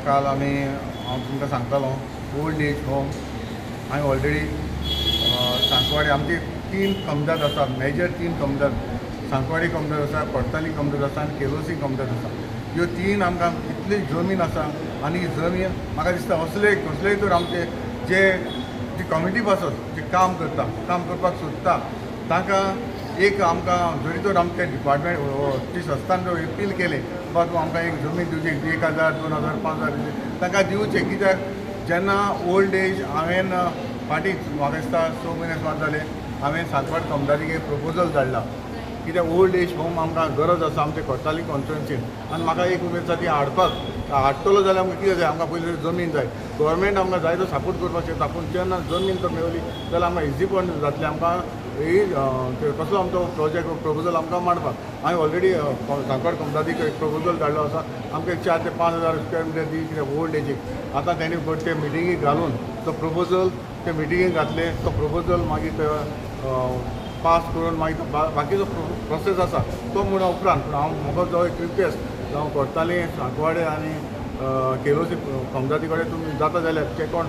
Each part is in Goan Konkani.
काल आमी हांव तुमकां सांगतालो ओल्ड एज होम हांवें ऑलरेडी सांकवाडे आमची 3 कमदाद आसा, मेजर 3 कमदाद, सांकवाडी कमदाद आसा, कोडताली कमदाद आसा आनी केलोसी कमदाद आसा. ह्यो 3 आमकां इतली जमीन आसा आनी ही जमीन म्हाका दिसता असले कसलेय तर आमचे जे जी कमिटी पासत जे काम करता, काम करपाक सोदता तांकां एक आमकां जरी तर आमचे डिपार्टमेंट ती संस्थान जर अपील केलें बाबा तूं आमकां एक जमीन दिवची, 1000, 2000, 5000 तांकां दिवचें. कित्याक जेन्ना ओल्ड एज हांवें फाटीं म्हाका दिसता 6 म्हयने सुमार जाले हांवें सांकवाड कमदारीक एक प्रपोजल धाडला कित्याक ओल्ड एज होम आमकां गरज आसा आमचे कोडताली कॉन्स्टिट्युएन्सीन. आनी म्हाका एक उमेद आसा ती हाडपाक हाडटलो जाल्यार आमकां कितें जाय, आमकां पयलीं जमीन जाय. गव्हर्मेंट आमकां जाय तो सपोर्ट करपाक शकता, पूण जेन्ना जमीन तर मेवली जाल्यार आमकां इजी पण जातलें आमकां ही कसलो आमचो प्रोजेक्ट प्रपोजल आमकां मांडपाक. हांवें ऑलरेडी सांकवाड कमदादीक एक प्रपोजल धाडलो आसा, आमकां एक 4 ते 5,000 स्क्वेअर मिटर दी कितें ओल्ड एजीक. आतां तेणी ते मिटिंगेक घालून तो प्रपोजल ते मिटिंगेक घातले, तो प्रपोजल मागीर पास करून मागीर बाकीचो प्रोसेस आसा तो म्हणून उपरांत. पूण हांव म्हाका जो एक रिक्वेस्ट जावं कोडताली सांकवाडे आनी केलोसी कमदादी कडेन तुमी जाता जाल्यार ते कोण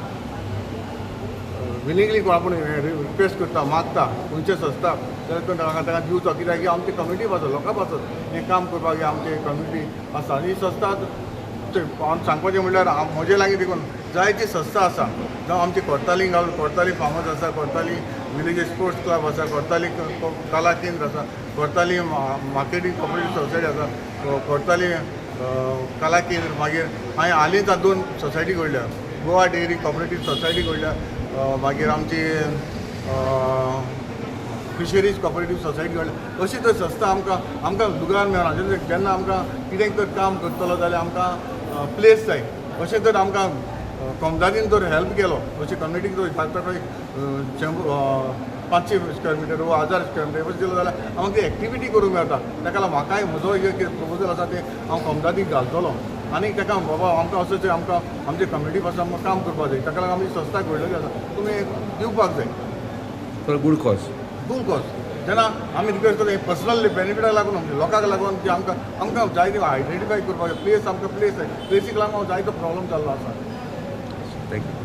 विलिंगली कोण आपूण रिक्वेस्ट करता मागता खंयचे संस्था जाल्यार तो तांकां दिवचो. कित्याक की आमची कमिटी पासत लोकां पासत हें काम करपाक आमची कमिटी आसा आनी ही संस्था हांव सांगपाचें म्हणल्यार म्हजे लागीं देखून जायती संस्था आसा, जावं आमची कोडताली घालून कोडताली फार्मर्स आसा, कोडताली विलेज स्पोर्ट्स क्लब आसा, कोडताली कला केंद्र आसा, कोडताली मार्केटींग कॉपरेटीव सोसायटी आसा, कोडताली कला केंद्र. मागीर हांवें हालींच 2 सोसायटी घडल्या, गोवा डेअरी कॉपरेटीव सोसायटी घडल्या, मागीर आमची फिशरीज कॉपरेटीव सोसायटी घडल्या. अशी तर संस्था आमकां आमकां लुगार मेळना. जेन्ना आमकां कितें तर काम करतलो जाल्यार आमकां प्लेस जाय. अशें तर आमकां कमदादीन जर हेल्प केलो अशें कम्युनिटीक जर ताका एक 500 स्क्वेअर मिटर वा 1000 स्क्वेअर मिटर अशें दिलो जाल्यार आमकां ती एक्टिविटी करूंक मेळटा. ताका लागून म्हाकाय म्हजो एक कितें प्रपोजल आसा तें हांव कमदादीक घालतलो आनी ताका बाबा आमकां असो आमकां आमचे कम्युनिटी पासून आमकां काम करपाक जाय. ताका लागून आमची संस्था घडलेली आसा, तुमी दिवपाक जाय. For good cause, good cause. जेन्ना आमी रिक्वेस्ट करता पर्सनल बेनिफिटाक लागून लोकांक लागून की आमकां आमकां जाय ते आयडेंटिफाय करपाक जाय प्लेस, आमकां प्लेस जाय, प्लेसीक लागून जायतो प्रॉब्लम जाल्लो आसा. Thank you.